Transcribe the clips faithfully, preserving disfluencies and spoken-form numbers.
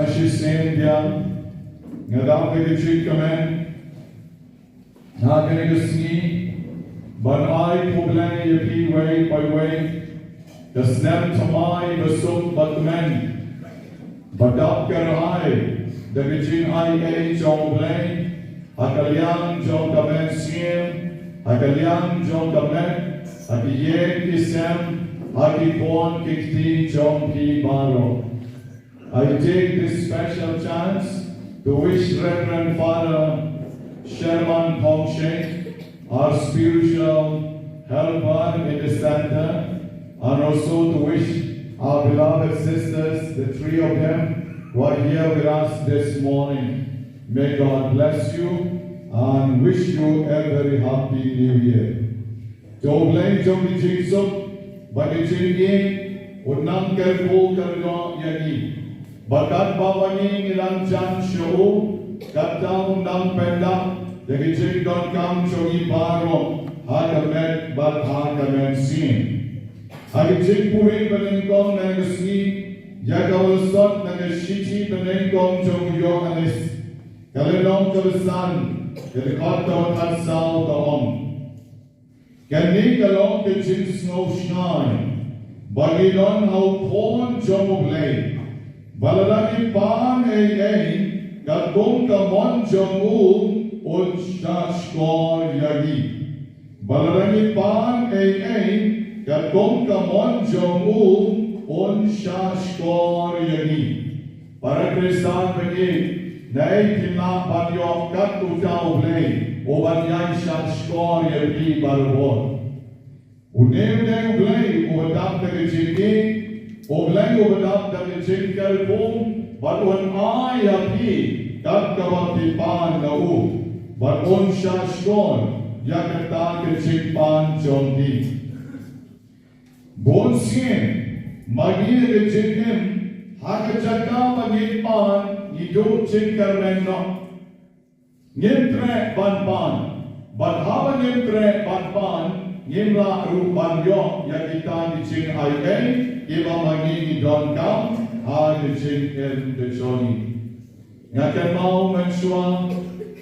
Shisien biang nga dap da ka jingkmen ha kane ka sngi ban ai khublei ïa phi wei pa wei. Ka snem thymmai ba suk ba kmen ba dap kyrhai da ka jingai ei jong U Blei ha ka liang jong ka mynsiem, ha ka liang jong ka met, ha ki ïing ki sem, ha ki khun ki kti jong phi baroh. I take this special chance to wish Reverend Father Sherman Pongshek, our spiritual helper in the center, and also to wish our beloved sisters, the three of them, who are here with us this morning. May God bless you and wish you a very happy new year. To U Blei jong ki jingsuk bad ki jingïeit un nang kyrkhu kyrdoh ïa ngi. Bad katba ma ngi ngi nang jan sha u, katta un nang pyndap ïa ki jingdonkam jong ngi baroh ha ka met bad ha ka mynsiem. Ha ka jingpule banyngkong na ka sngi ïa kaba la sot na ka shithi banyngkong jong u Ïoannis, ka lynnong kaba san, ka dkhot kaba khatsaw ka ong: Kane ka long ka jingsngewshngaiñ ba ngi don ha u Khun jong U Blei, ba lada ngi pan ei ei katkum ka mon jong u, un shahshkor ïa ngi. Ba lada ngi pan ei ei katkum ka mon jong u, un shahshkor ïa ngi. Para Khristan ba ïeit, naei phin lah ban ïoh kat uta U Blei uban ïai shahshkor ïa phi barabor? Une u dei U Blei uba dap da ka jingïeit, U Blei uba dap da ka jingkyrkhu, bad un ai ïa phi kat kaba phi pan na u, bad un shahshkor ïa kata ka jingpan jong phi. Bun sien ma ngi ha ka jingim, ha ka jaka ba ngin pan, ngi duh jingkyrmen noh. Ngim treh ban pan, bad haba ngim treh ban pan, ngim lah ruh ban ïoh ïa kita ki jingai ei kiba ma ngi ngi donkam ha ka jingim ka jong ngi. Nga kynmaw mynshuwa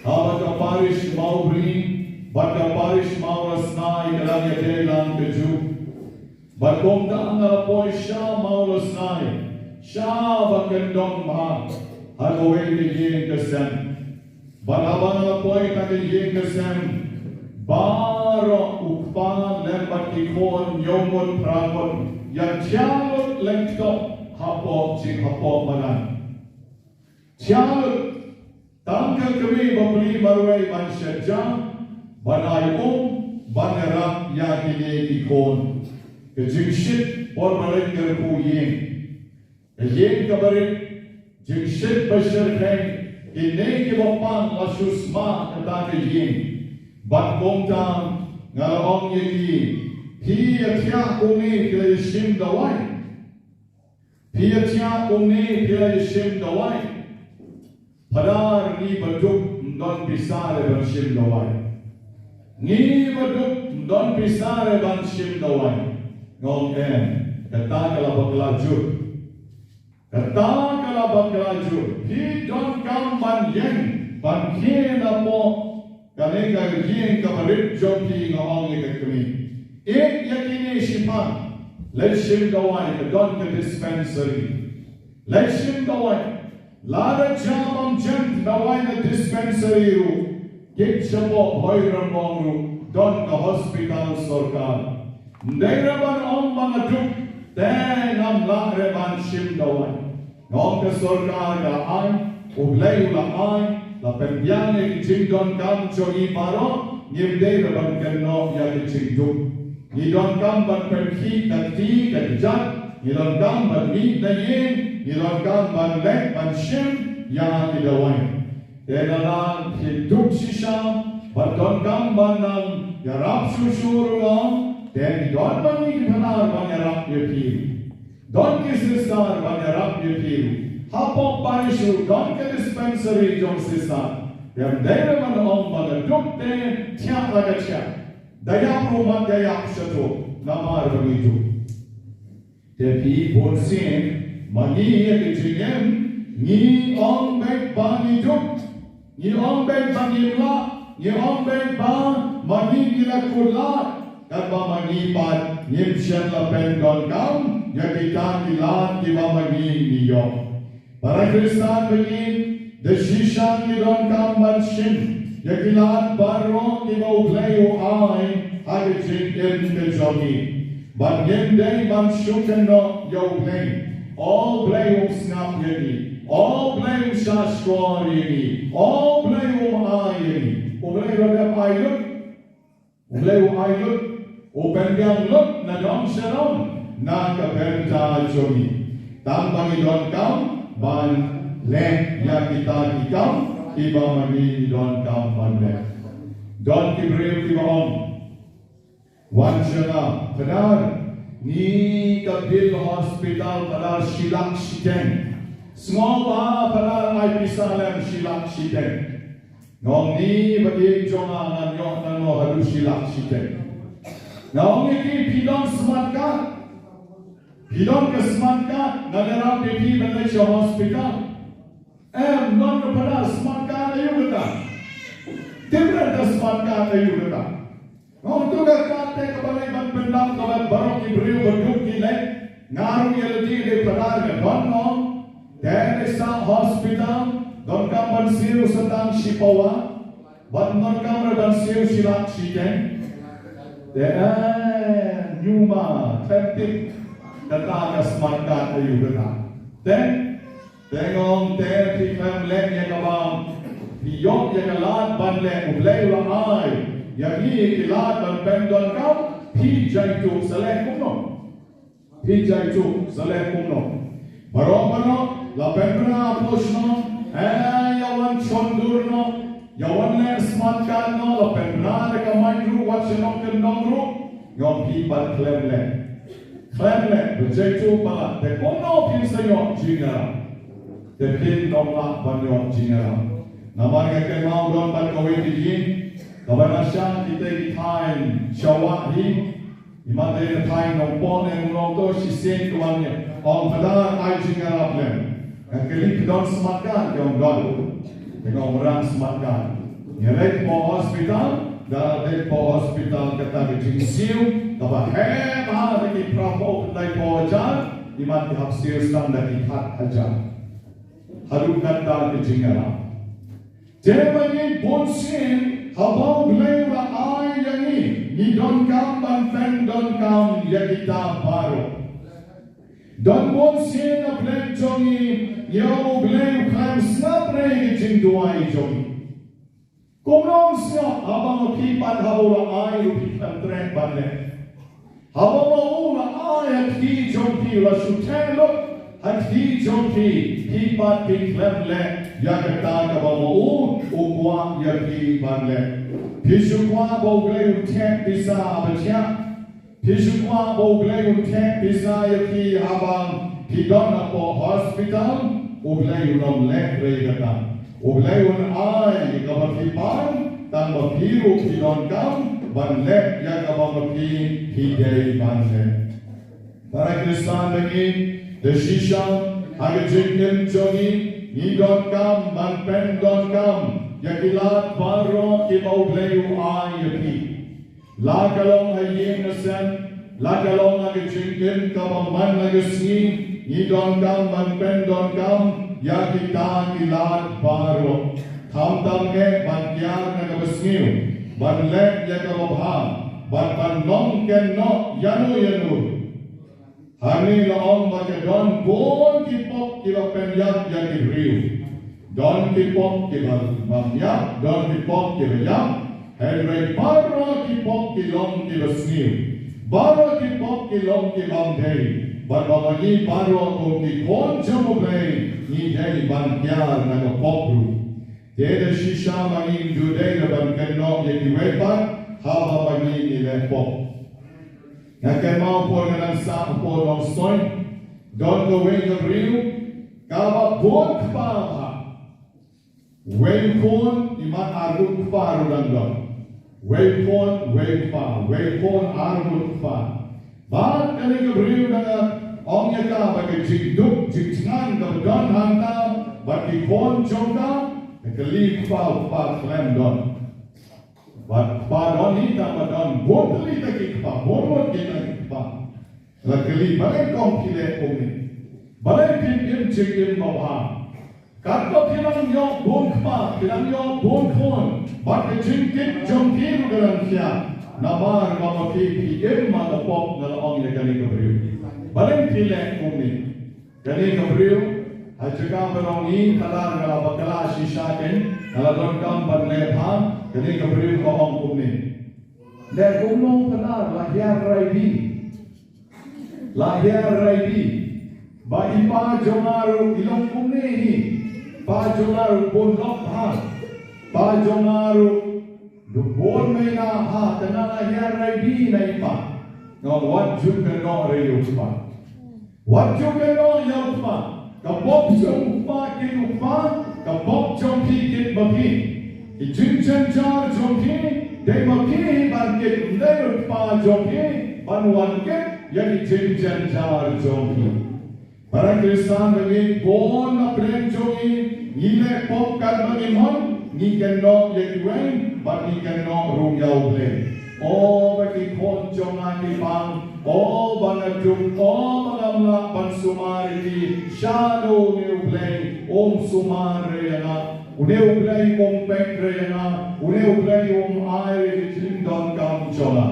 haba ka parish Mawbri bad ka parish Mawlasnai ka dang ïadei lang kajuh. Bad kumta nga la poi sha Mawlasnai, sha ba kyndong bha ha kawei ka ïing ka sem. Bad haba nga la poi ha ka ïing ka sem, baroh u kpa lem bad ki khun hynñiew ngut phra ngut ïa thiah lut lyngkot hapoh jinghapoh madan. Thiah lut, tang ka kmie bapli marwei ban shet ja, ban ai um, ban ïarap ïa kine ki khun. Ka jingshit por ba leit kyrkhu ïing, ka ïing kaba rit, jingshit ba shyrkhei, kine kiba pang la shu sma kata ka ïing. Bad kumta nga la ong ïa ki, phi ïa thiah kumne phi la ïa shim dawai? Phi ïa thiah kumne phi la ïa shim dawai? Phadar, ngi baduk ym don pisa re ban shim dawai. Ngi baduk ym don pisa re ban shim dawai. Nga ong em, kata ka la bakla jur. Kata ka la bakla jur. Phi donkam ban ïeng ban khie napoh kane ka ïing kaba rit jong phi, nga ong ïa ka kmie. Ïeit ïa kine shiphang. Leit shim dawai, ka don ka dispensary. Leit shim dawai. Lada jia bym jem dawai na dispensary ruh, kit shapoh Bhoirymbong ruh don ka hospital sorkar. Ym dei re ban ong ba nga duk te ngam lah re ban shim dawai. Nga ong ka sorkar ka la ai, U Blei u la ai, la pynbiang ïa ki jingdonkam jong ngi baroh, ngim dei re ban kynnoh ïa ki jingduk. Ngi donkam ban pynkhih ka kti ka kjat, ngi donkam ban mih na ïing, ngi donkam ban leit ban shim ïa ki dawai. Te lada phi duk shisha bad donkam ban nang ïarap shuh shuh ruh, te ngi don ma ngi ki phnar ban ïarap ïa phi. Don ki sister ban ïarap ïa phi. Hapoh parish ruh don ka dispensary jong sister. Te ym dei re ban ong ba nga duk te thiah la ka thiah. Da ïap ruh mat ka ïap sha to namar ba ngi duk. Te phi, bun sien ma ngi ha ka jingim, Ngi ong beit ba ngi duk, ngi ong beit ba ngim lah, ngi ong beit ba ma ngi ngi la kular, katba ma ngi pat ngim shym la pyndonkam ïa kita ki lad kiba ma ngi ngi ïoh. Para Khristan ba ïeit, da shisha ngi donkam ban shim ïa ki lad baroh kiba U Blei u ai ha ka jingim ka jong ngi. Bad ngim dei ban shu kynnoh ïa U Blei, "O Blei, um sngap ïa ngi. O Blei, um shahshkor ïa ngi. O Blei, um ai ïa ngi." U Blei ruh u ai lut. U Blei u ai lut, u pynbiang lut na dong sha dong na ka bynta jong ngi. Tang ba ngi donkam ban leh ïa kita ki kam kiba ma ngi donkam ban leh. Don ki briew kiba ong, wan sha nga, Phadar, ngi ka bill hospital Phadar shi lak shiteng. Sngewbha Phadar, ai pisa lem shi lak shiteng. Nga ong, ni ba ïeit jong nga, ngan ïoh nangno haduh shi lak shiteng? Nga ong ïa ki, phi don smart card? Phi don ka smart card, ngan ïarap ïa phi ban leit sha hospital. Em, don ka Phadar, smart card aïu kata? Tip re ka smart card aïu kata? Nga ong, to ka card te kaba leit ban pyndap kaba baroh ki briew ba duk ki leit. Nga ruh ïa lade dei Phadar, nga don, nga ong. Te leit sha hospital, donkam ban siew sa tang shi pawa. Bad donkam re ban siew shi lak shiteng. Te, eh, ñiuma, khlem tip kata ka smart card aïu kata. Te, te nga ong, te phi khlem leh ïa kaba phi ïoh ïa ka lad ban leh, U Blei u la ai ïa ngi ki lad ban pyndonkam, phi jaituh sa leh kumno? Phi jaituh sa leh kumno? Baroh baroh la pynbna pyrshah noh, eh, ïa wan shon dur noh, ïa wan leh smart card noh, la pynbna da ka mic ruh, wat sha nongkyndong ruh. Nga ong, phi pat khlem leh. Khlem leh, ba jaituh palat, te kumno phin sa ïoh jingïarap? Te phin ym lah ban ïoh jingïarap. Namar nga kynmaw don pat kawei ka ïing kaba na sha kita ki thaiñ sha wah hi. Imat dei na thaiñ Nongpoh ne Nongpoh, shisien ka wan ïa ong, Phadar, ai jingïarap lem. Nga kylli, phi don smart card? Ki ong don. Te nga ong, rah smart card. Ngi leit hapoh hospital, da leit hapoh hospital, kata ka jingsiew kaba heh bha da ki phra phew khyndai phew hajar, imat ki hap siew tang da ki khat hajar. Haduh katta ka jingïarap. Te ma ngi bun sien haba U Blei u la ai ïa ngi, ngi donkam ban pyndonkam ïa kita baroh. Don bun sien na pdeng jong ngi, ngi ong U Blei u khlem sngap re ïa ka jingduwai jong ngi. Kumno um sngap haba ma phi pat haba u la ai ruh phi khlem treh ban leh? Haba ma u la ai ha kti jong phi, u la shu theh lut ha kti jong phi, phi pat phi khlem leh ïa kata kaba ma u u kwah ïa phi ban leh. Phi shu kwah ba U Blei un theh pisa ba thiah. Phi shu kwah ba U Blei un theh pisa ïa phi haba phi don hapoh hospital. U Blei un ym leh re kata. U Blei un ai ïa kaba phi pan, tang ba phi ruh phi donkam ban leh ïa kaba ma phi phi dei ban leh. Para Khristan ba ngi, da shisha ha ka jingim jong ngi, ngi donkam ban pyndonkam ïa ki lad baroh kiba U Blei u ai ïa phi. La ka long ha ïing ha sem, la ka long ha ka jingim kaba man la ka sngi, ngi donkam ban pyndonkam ïa kita ki lad baroh. Khamtam eh ban kiar na kaba sniew, ban leh ïa kaba bha, bad ban long kynnoh ïano ïano. Hangne la ong ba ka don bun ki pop kiba pynïap ïa ki briew. Don ki pop kiba, bym ïap, don ki pop kiba ïap. Hynrei baroh ki pop ki long kiba sniew. Baroh ki pop ki long ki bym dei. Bad ba ma ngi baroh kum ki khun jong U Blei ngi dei ban kiar na ka pop ruh. Te da shisha ma ngim ju dei ban kynnoh ïa kiwei pat haba ma ngi ngi leh pop. Nga kynmaw por nga dang sah hapoh Nongstoiñ, don kawei ka briew kaba bun kpa bha. Wei u khun, imat ar ngut kpa ruh dang don. Wei u khun, wei u kpa, wei u khun, ar ngut kpa. Bad kane ka briew dang ong ïa ka ba ka jingduk jingthngan kaba don hangta bad ki khun jong ka, ka kylli kpa, u kpa khlem don. Bad kpa don hi, tang ba don bun tylli ta ki kpa, bun bun kita ki kpa. La kylli, balei kong phi leh kumne? Balei phim im jingim babha? Katba phi nang ïoh bun kpa, phi nang ïoh bun khun, bad ka jingkit jong phi ruh ka nang khia. Namar ba ma phi phi im ma ka pop, nga la ong ïa kane ka briew. Balei phi leh kumne? Kane ka briew, ha jaka ba ngi, ka la, nga la bakla shisha kein, nga la donkam ban leh bha, kane ka briew ka ong kumne. Leh kumno ka la, la hiar rai bha. La hiar rai bha. Ba i pa jong nga ruh i long kumne hi. Pa jong nga ruh bun lok bha. Pa jong nga ruh bun mei na ha, te nga la hiar rai bha na i pa. Nga wat ju kynnoh re ïa u kpa. Wat ju kynnoh ïa u kpa. Ka pop jong u kpa kit u kpa, ka pop jong phi kit ma phi. Ki jingjynjar jong phi, dei ma phi hi ban kit, ym dei u kpa jong phi ban wan kit ïa ki jingjynjar jong phi. Para Khristan ba ngi bun na pdeng jong ngi, ngi leh pop katba ngi mon, ngi kynnoh ïa kiwei, bad ngi kynnoh ruh ïa U Blei. O ba ki khun jong nga ki pang, o ba nga duk, o ba ngam lah ban sumar ïa ki, shano une U Blei um sumar re ïa nga, une U Blei um peit re ïa nga, une U Blei um ai re ïa ki jingdonkam jong nga.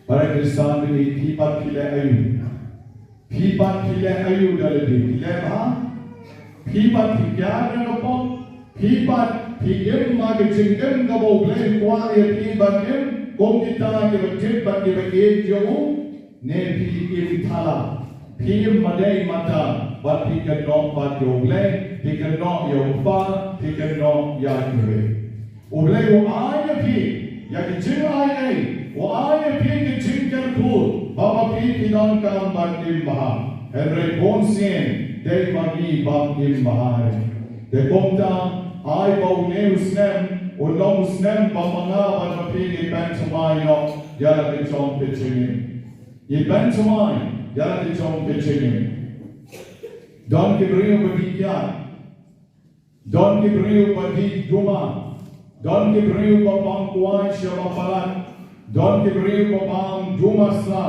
Para Khristan ba ngi, phi pat phi leh aïu? Phi pat phi leh aïu da lade? Phi leh bha? Phi pat phi kiar na ka pop? Phi pat phi im ma ka jingim kaba U Blei u kwah ïa phi ban im, kum kita kiba tip bad kiba ïeit ïa u? Ne phi im thala? Phi im madei mata bad phi kynnoh pat ïa U Blei, phi kynnoh ïa u kpa, phi kynnoh ïa ki briew. U Blei u ai ïa phi ïa ki jingai ei, u ai ïa phi ki jingkyrkhu, ba ma phi phi donkam ban im bha. Hynrei bun sien dei ma ngi bym im bha. Te kumta, ai ba une u snem un long u snem ba ma nga bad ma phi ngi pynthymmai noh ïa la ka jong ka jingim. Ngi pynthymmai ïa la ka jong ka jingim. Don ki briew ba dih kiad. Don ki briew ba dih duma. Don ki briew ba bam kwai sha ba palat. Don ki briew ba bam duma sla.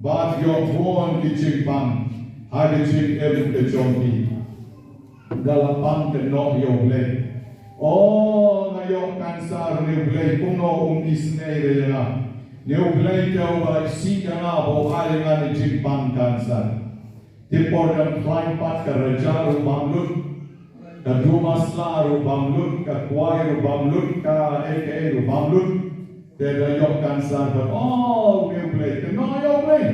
Bad ïoh bun ki jingpang ha ki jingim ki jong ki. Nga la pang kynnoh ïa U Blei. O, nga ïoh kansar, ne U Blei kumno um isynei re ïa nga. Ne U Blei te uba isih ïa nga ba u ai ïa nga ne jingpang kansar. Te por dang khlaiñ pat ka rajah ruh bam lut, ka duma sla ruh bam lut, ka kwai ruh bam lut, ka ei ka ei ruh bam lut. Te da ïoh kansar pat, o, une U Blei, kynnoh ïa U Blei.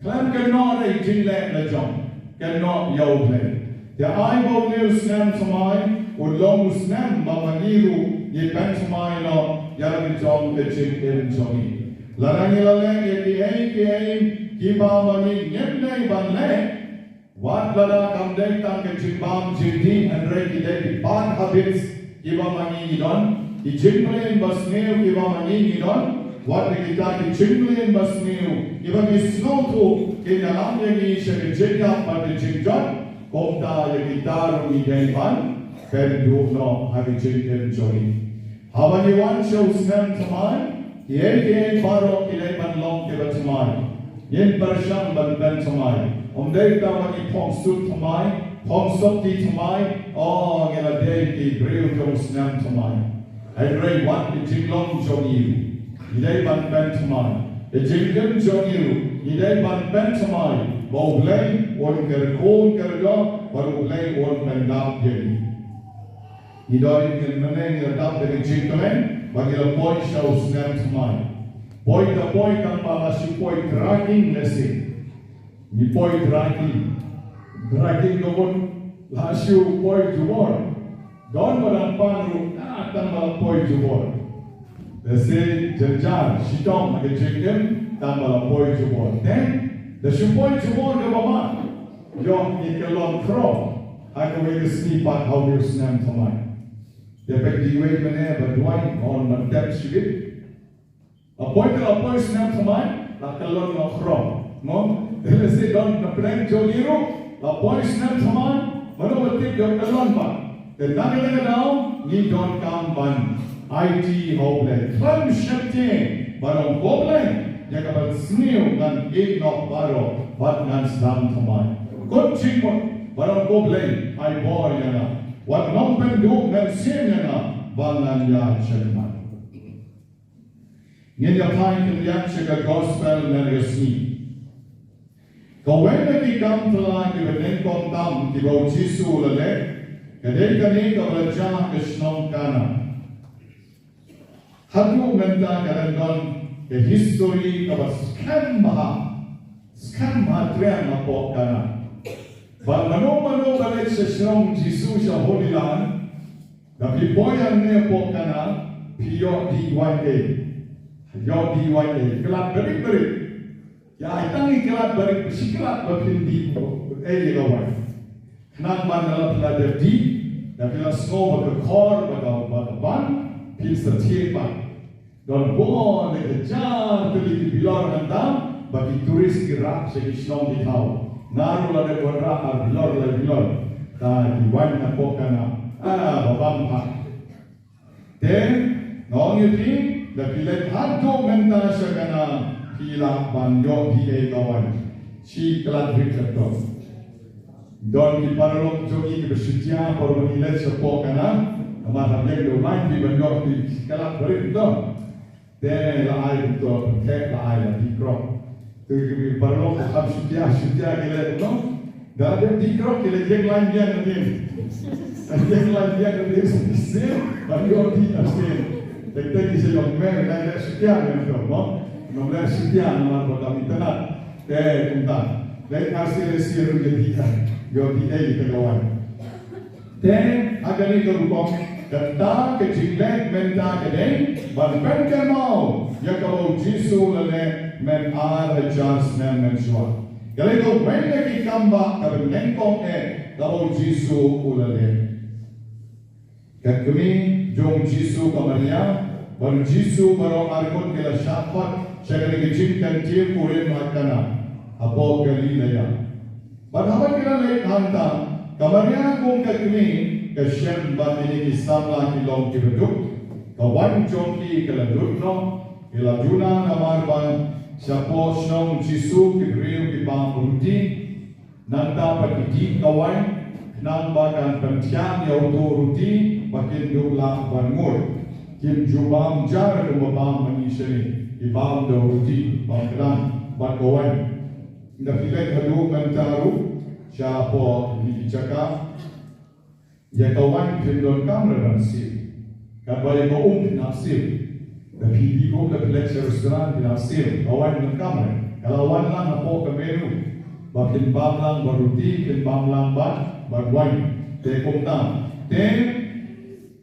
Khlem kynnoh ïa i jingleh la jong, kynnoh ïa U Blei. Te ai ba une u snem thymmai un long u snem ba ma ngi ruh ngi pynthymmai noh ïa la ka jong ka jingim jong ngi. Lada ngi la leh ïa kiei kiei kiba ma ngi ngim dei ban leh, wat lada kam dei tang ka jingbam jingdih, hynrei ki dei ki bad habits kiba ma ngi ngi don, ki jingpynlong ba sniew kiba ma ngi ngi don, wat ïa kita ki jingpynlong ba sniew kiba ngi sngewthuh kin ïalam ïa ngi sha ka jingïap bad ka jingjot, kumta ïa kita ruh ngi dei ban pynduh noh ha ka jingim jong ngi. Haba ngi wan sha u snem thymmai, kiei kiei baroh ki dei ban long kiba thymmai. Ngin pyrshang ban pynthymmai. Ym dei tang ba ngi phong suit thymmai, phong sopti thymmai, o, ngi la dei ki briew jong u snem thymmai. Hynrei wat ki jinglong jong ngi ruh ngi dei ban pynthymmai. Ki jingim jong ngi ruh ngi dei ban pynthymmai. Ba U Blei un kyrkhu kyrdoh, ba U Blei un pyndap ïa ngi. Ngi doh ïa ngi mynne ngi la dap da ka jingkmen ba ngi la poi sha u snem thymmai. Poi ka poi, tang ba la shu poi trekking lehse. Ngi poi trekking. Trekking ka mut la shu poi jubor. Don ba dang pan ruh, ah, tang ba la poi jubor. Lehse jynjar shitom ha ka jingim, tang ba la poi jubor. Te da shu poi jubor kaba mad, ïoh ngi kyllon khraw ha kawei ka sngi pat ha une u snem thymmai. Te peit kiwei mynne ba duwai, ong ban tep shibit. La poi te la poi snem thymmai, la kyllon noh khraw. Mo, te lehse don na pdeng jong ngi ruh, la poi snem thymmai, Mano ba tip ïoh kyllon pat. Te na kata ka daw ngi donkam ban aiti ha U Blei. Khlem sheptieng, ba ong, ko Blei, ïa kaba sniew ngan ïeh noh baroh bad ngan sdang thymmai. Kut jingmut, ba ong, ko Blei, ai bor ïa nga. Wat nym pynduh mynsiem ïa nga ba ngan ïaid shakhmat. Ngin ïa phai khyndiat sha ka gospel mynta ka sngi. Kawei na ki kam phylla kiba nyngkong tam kiba U Jisu u la leh, ka dei kane kaba la jia ha ka shnong Kana. Haduh mynta ka dang don ka histori kaba skhem bha, skhem bha triang hapoh Kana. Bad mano mano ba leit sha shnong Jisu sha Holy Land, da phi poi hangne hapoh Kana, phi ïoh dih waiñ ei. Ïoh dih waiñ ei. Khlad barit barit. Ïa, ai tang i khlad barit, shi khlad ba phin dih ei ïa ka waiñ. Khnang ban da la phi la dep dih, da phi la sngew ba ka khor, ba ka, ba ka ban, phin sa thied pat. Don bun ne ka jar tylli ki bilor hangta, ba ki tourist ki rah sha ki shnong ki thaw. Nga ruh la dep wanrah ar bilor lai bilor. Te ki waiñ napoh Kana. Ah, ba bang pat. Te, nga ong ïa phi, da phi leit haduh mynta sha Kana, phi lah ban ïoh dih ei ka waiñ. Shi khlad rit katto. Don ki paralok jong ngi kiba shu jia por ba ngi leit shapoh Kana, namar hap ïeng da u laiñ phi ban ïoh dih, shi khlad barit katto. Te la ai kumto, te la ai la dih krok. Te ki paralok ba kham shu jia, shu jia ki leh kumno. Da dep dih krok ki la ïeng lain biang na dih. Ïeng lain biang na dih shisien, ban ïoh dih arsien. Te te ki sa ïoh mer, nai leh shu jia ne kumto, mo. Ngam leh shu jia namar ba kam internet. Te kumta. Leh arsien leh sien ruh ïoh dih, ïoh dih ei te ka waiñ. Te ha kane ka rukom, kata ka jingleh mynta ka dei ban pynkynmaw ïa kaba u Jisu u la leh mynta ar hajar snem mynshuwa. Ka dei kawei na ki kam bah kaba nyngkong eh kaba u Jisu u la leh. Ka kmie jong u Jisu ka Maria bad u Jisu baroh arngut ki la shah khot sha kane ka jingkyntiew kurim ha Kana hapoh Galilaia. Bad haba ki la leit hangta, ka Maria kum ka kmie ka shem ba kine ki samla ki long kiba duk. Ka waiñ jong ki ka la lut noh, ki la duna namar ba shapoh shnong Jisu ki briew ki bam ruti. Nangta pat ki dih ka waiñ, khnang ba kan pynthiah ïa uto u ruti ba kin duh lah ban ngut. Kim ju bam jar kumba bam ma ngi shane, ki bam da u ruti, bam kdang bad ka waiñ. Nga phi leit haduh mynta ruh shapoh kine ki jaka. Ïa ka waiñ phim donkam re ban siew. Katba ïa ka um phin hap siew. Da phi dih um da phi leit sha restaurant phin hap siew. Ka waiñ donkam re. Ka la wan lang hapoh ka menu. Ba phin bam lang bad ruti, phin bam lang bad, bad waiñ. Te kumta. Te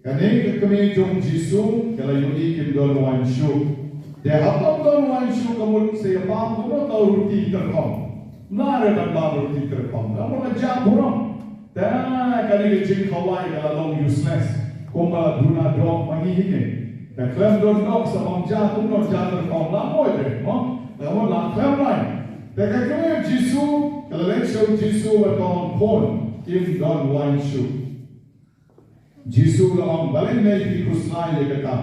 kane ka kmie jong u Jisu ka la ïohi kim don waiñ shuh. Te haba ym don waiñ shuh ka mut sa ïa bam kumno ta u ruti tyrkhong. Mla re ban bam ruti tyrkhong. Ka mut la jah burom. Te kane ka jingkhawai ka la long useless. Kumba la duna doh ma ngi hi ne. Te khlem don doh sa bam jah kumno jah tyrkhong la poi re mo. Te ka mut la khlem lai. Te ka kmie Jisu ka la leit sha u Jisu bad ka ong khun, kim don waiñ shuh. Jisu u la ong, balei me phi khuslai ïa kata?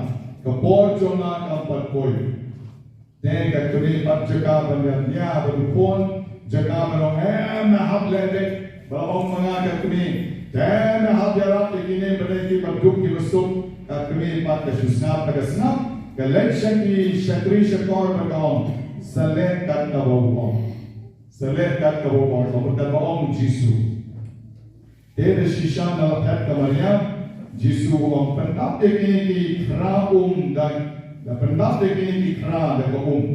Ka por jong nga kam pat poi. Te ka kmie pat jaka ban ïa nia bad u khun, jaka ban ong, em, me hap leh beit. Ba la ong ma nga ka kmie, te me hap ïarap ïa kine ba dei kiba duk kiba suk. Ka kmie pat ka shu sngap, ka sngap. Ka leit sha ki shakri shakor bad ka ong, sa leh kat kaba u ong. Sa leh kat kaba u ong, kaba u ong u Jisu. Te da shisha na la phet ka Maria, Jisu u ong, pyndap ïa kine ki khra um da, da pyndap ïa kine ki khra da ka um.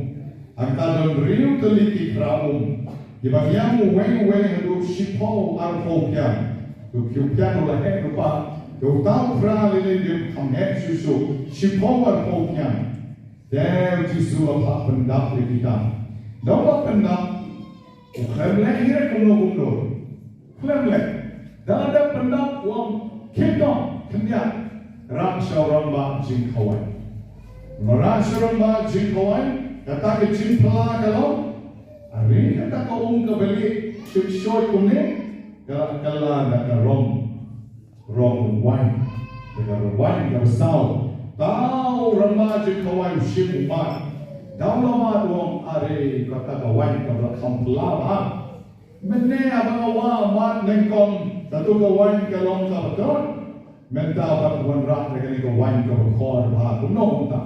Hangta don hynriew tylli ki khra um. Kiba hiam uwei uwei haduh shiphew arphew phiang. Te u phiang u la heh ruh pat. Te uta u khra lei lei u kham heh shuh shuh. Shiphew arphew phiang. Te u Jisu u la phah pyndap ïa kita. Da u la pyndap, u khlem leh hi re kumno kumno. Khlem leh. Da la dep pyndap u ong, khie noh, khyndiat. Rah sha u rangbah jingkhawai. Rah sha u rangbah jingkhawai, kata ka jingphylla ka long. Are kata ka um kaba lieh, shit shit kumne. Ka kylla da ka rong, rong waiñ, da ka rong waiñ kaba saw. Te u rangbah jong ka waiñ u shim u mad. Te u la mad u ong, are, kata ka waiñ kaba la kham phylla bha. Mynne haba nga wad mad nyngkong, katu ka waiñ ka long kaba khreh. Mynta ban wanrah da kane ka waiñ kaba khor bha, kumno mynta?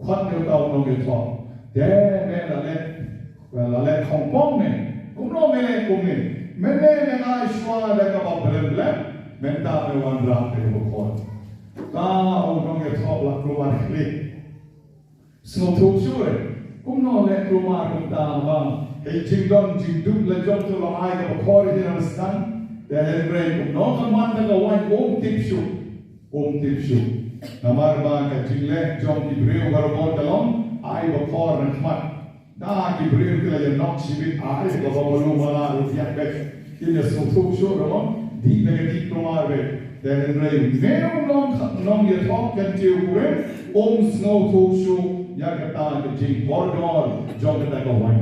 Khot ïa uta u nongïathoh. Te me la leh, la leh khongpong ne. Kumno me leh kumne? Mynne me ai shuwa da kaba blem blem, mynta me wanrah da kaba khor. Uta u nongïathoh la kulmar khlieh. Sngewthuh shuh re. Kumno leh kulmar kumta ba ka jingdon jingduk la jong to la ai kaba khor ïa ki nongstad. Te hynrei kumno ka man ta ka waiñ, um tip shuh. Um tip shuh. Namar ba ka jingleh jong ki briew barabor ka long ai ba khor na khmat. Da ki briew ki la ïanok shibit, ai kaba malu mala ruh ïa bad. Kin ïa sngewthuh shuh ruh, dih da ka dih kulmar bad. Te hynrei me u nong, nongïathoh kyntiew kurim, um sngewthuh shuh ïa kata ka jingkordor jong kata ka waiñ.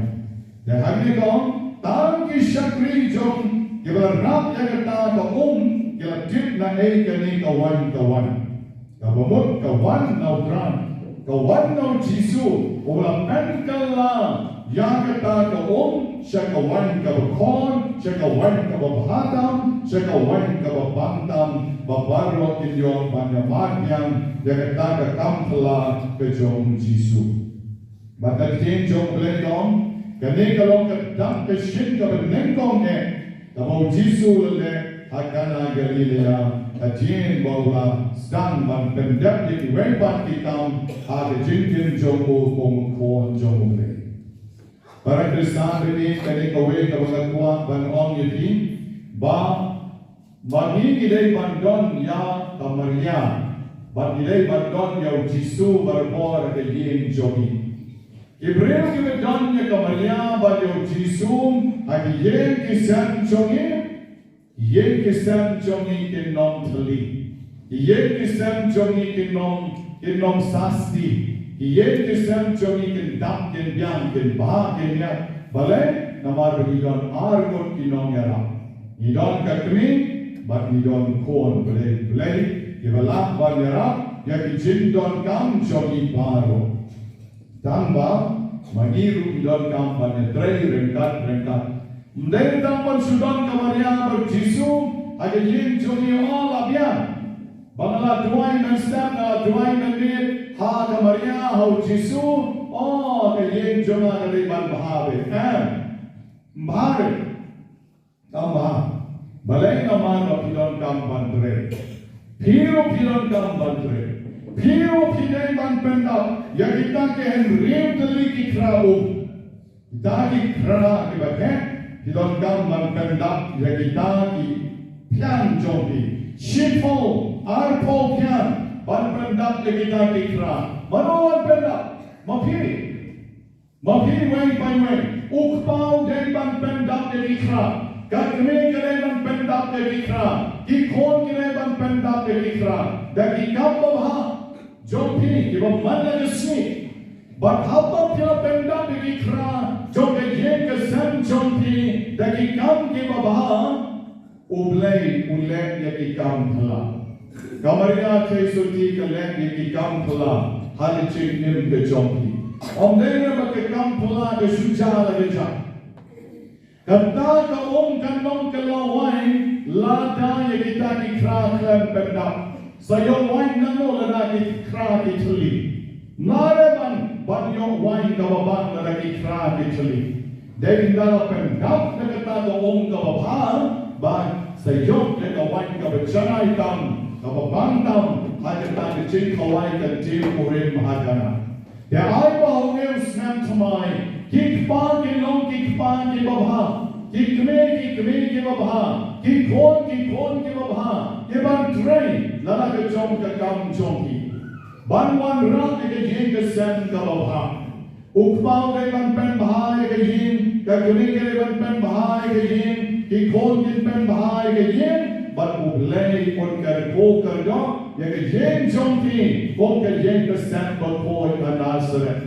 Te hangne ka ong, tang ki shakri jong kiba la rap ïa kata ka um ki la tip naei kane ka waiñ ka wan. Kaba mut ka wan na U Trai, ka wan na U Jisu, uba la pynkylla ïa kata ka um sha ka waiñ kaba khor, sha ka waiñ kaba bha tam, sha ka waiñ kaba bang tam, ba baroh kin ïoh ban ïa mad biang ïa kata ka kam phylla ka jong U Jisu. Bad ka ktien jong U Blei ka ong, kane ka long ka dak ka shin kaba nyngkong eh kaba U Jisu u la leh ha Kana Galilea, hadien ba u la sdang ban pyndep ïa kiwei pat ki kam ha ka jingim jong u kum u khun jong U Blei. Para Khristan, kane kawei kaba nga kwah ban ong ïa phi, ba ma ngi ngi dei ban don ïa ka Maria, bad ngi dei ban don ïa U Jisu barabor ha ka ïing jong ngi. Ki briew kiba don ïa ka Maria bad ïa U Jisu ha ki ïing ki sem jong ngi, ki ïing ki sem jong ngi kin ym thylli. Ki ïing ki sem jong ngi kin ym, kin ym sasti. Ki ïing ki sem jong ngi kin dap, kin biang, kin bha, kin ïaid. Balei? Namar ba ngi don arngut ki nongïarap. Ngi don ka kmie bad ngi don u khun. Balei? Balei? Kiba lah ban ïarap ïa ki jingdonkam jong ngi baroh. Tang ba ma ngi ruh ngi donkam ban ïatrei ryngkat ryngkat. Ym dei tang ban shu don ka Maria bad U Jisu ha ka ïing jong ngi, oh la biang. Ba nga la duwai mynstep, nga la duwai mynmiet ha ka Maria, ha U Jisu, oh ka ïing jong nga ka dei ban bha beit. Em. Ym bha beit. Tang ba, balei? Namar ba phi donkam ban trei. Phi ruh phi donkam ban trei. Phi ruh phi dei ban pyndap ïa kita ki hynriew tylli ki khra um. Kita ki khra kiba khet, phi donkam ban pyndap ïa kita ki phian jong phi. Shiphew, arphew phian ban pyndap ïa kita ki khra. Mano ban pyndap? Ma phi. Ma phi wei pa wei, u kpa u dei ban pyndap ïa ki khra, ka kmie ka dei ban pyndap ïa ki khra, ki khun ki dei ban pyndap ïa ki khra da ki kam babha jong phi kiba man la ka sngi. Bad haba phi la pyndap ïa ki khra jong ka ïing ka sem jong phi da ki kam kiba bha, U Blei u leh ïa ki kam phylla. Ka Maria Theisotti ka leh ïa ki kam phylla ha ka jingim ka jong ki. Ym dei ba ka kam phylla ka shu jia la ka jia. Kata ka um kan long ka lawei lada ïa kita ki khra khlem pyndap. Sa ïoh waiñ nano lada ki khra ki thylli? Ym lah ban, ban ïoh waiñ kaba bang lada ki khra ki thylli. Dei ynda la pyndap da kata ka um kaba bha, ba sa ïoh ïa ka waiñ kaba janai tam, kaba bang tam ha kata ka jingkhawai ka jingkurim ha Kana. Te ai ba ha une u snem thymmai ki kpa kin long ki kpa kiba bha, ki kmie ki kmie kiba bha, ki khun ki khun kiba bha, ki ban trei la la ka jong ka kam jong ki. Ban wanrah ïa ka ïing ka sem kaba bha. U kpa u dei ban pynbha ïa ka ïing, ka kmie ka dei ban pynbha ïa ka ïing, ki khun kin pynbha ïa ka ïing, bad U Blei un kyrkhu kyrdoh ïa ka ïing jong phi kum ka ïing ka sem bakhuid ha Nasareth.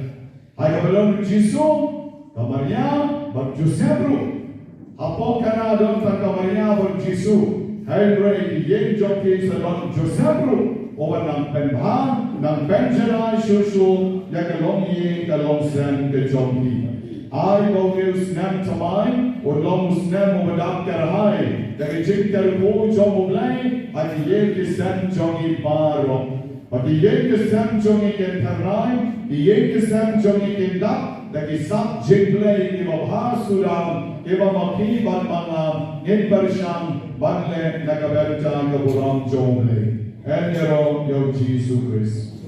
Ha kaba don U Jisu, ka Maria bad Joseph ruh, Hapoh Kana don tang ka Maria bad u Jisu, hynrei ki ïing jong ki sa don Joseph ruh, uba nang pynbha, nang pynjanai shuh shuh ïa ka longïing ka longsem ka jong ki. Ai ba une u snem thymmai un long u snem uba dap kyrhai da ka jingkyrkhu jong U Blei ha ki ïing ki sem jong ngi baroh. Ba ki ïing ki sem jong ngi kin tyrnai, ki ïing ki sem jong ngi kin dap da ki sap jingblei kiba bha suda, kiba ma phi bad ma nga ngin pyrshang ban leh na ka bynta ka burom jong U Blei. Yn ïaroh ïa U Jisu Khrist.